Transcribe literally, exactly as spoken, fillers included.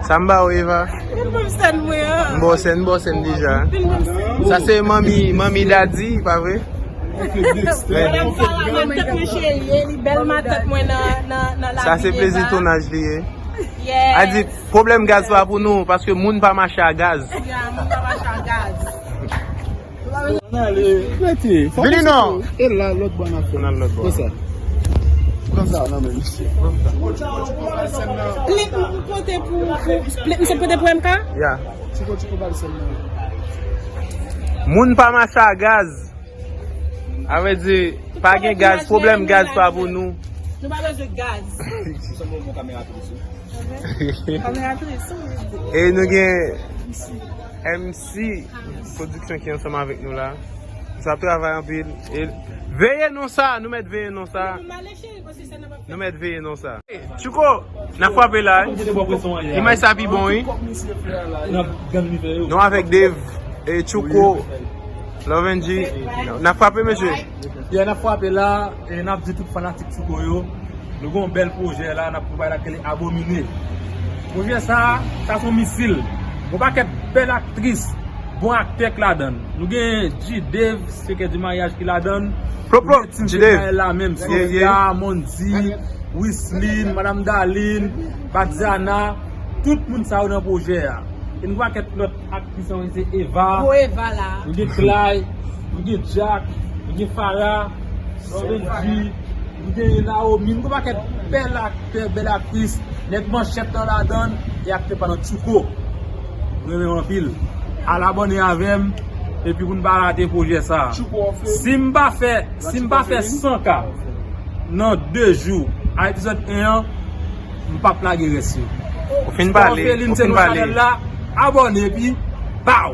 Sa m ba ou, Eva? M ba w sèn, m ba w sèn deja. Sa se manmi, manmi Daddy, pa vre? Madanm sa la, matant mwen cheri, li bèl matant mwen nan, nan, nan lavi. Sa se plezi tounaj li ye. A di, pwoblèm gaz pa pou nou, paske moun pa mache a gaz. Ya, moun pa mache a gaz. Vini non. E la, lòt bò n ap fè. Nan lòt bò. Konsa. Konsa, nan men misye. Li pote pou, pou, li, misye pote pou M K? Ya. Tchouko, tchouko, ba l sèn nan. Moun pa mache a gaz. A vle di, pa gen gaz, pwoblèm gaz pa pou nou. Nou pa bezwen gaz. Kamera tris, wi. E nou gen M C Production ki ansanm avèk nou la. Sa ap travay anpil. E veye non sa, nou mèt veye non sa. Nou mèt veye non sa. Tchouko, n ap frape la, wi. Imaj sa pi bon, wi. Nou avèk Dave, e Tchouko, Love N G. N ap frape, mesye. Yè n ap frape la, e n ap di tout fanatik Tchouko yo, nou gen yon bèl pwojè la, n ap pale ak li, Abomine. Pwojè sa, sa se yon misil. Yon pakèt bèl aktris, bon aktè k ladan l. Nou gen G Dave, sekretè di maryaj ki ladan l. Plop, plop, G Dave. Maël la menm, Sofia, Mondy, Wislin, Madam Darline, Badiana, tout moun sa yo nan pwojè a. E nou gen yon pakèt lòt aktris, se Eva. Gwo Eva la. Nou gen Clay, nou gen Jack, nou gen Farah, Benji, nou gen Naomi, nou gen yon pakèt bèl aktè, bèl aktris, nèg manchèt lan ladan l, e aktè pa nan Tchouko. Mwen renmen w anpil. Al abòne avè m, epi pou n pa rate pwojè sa. Si m pa fè, si m pa fè san K nan de jou a epizòd en an, m p ap lage rès yo. Ou fin pale, ou fin pale. Chanèl la, abòne, epi, baw!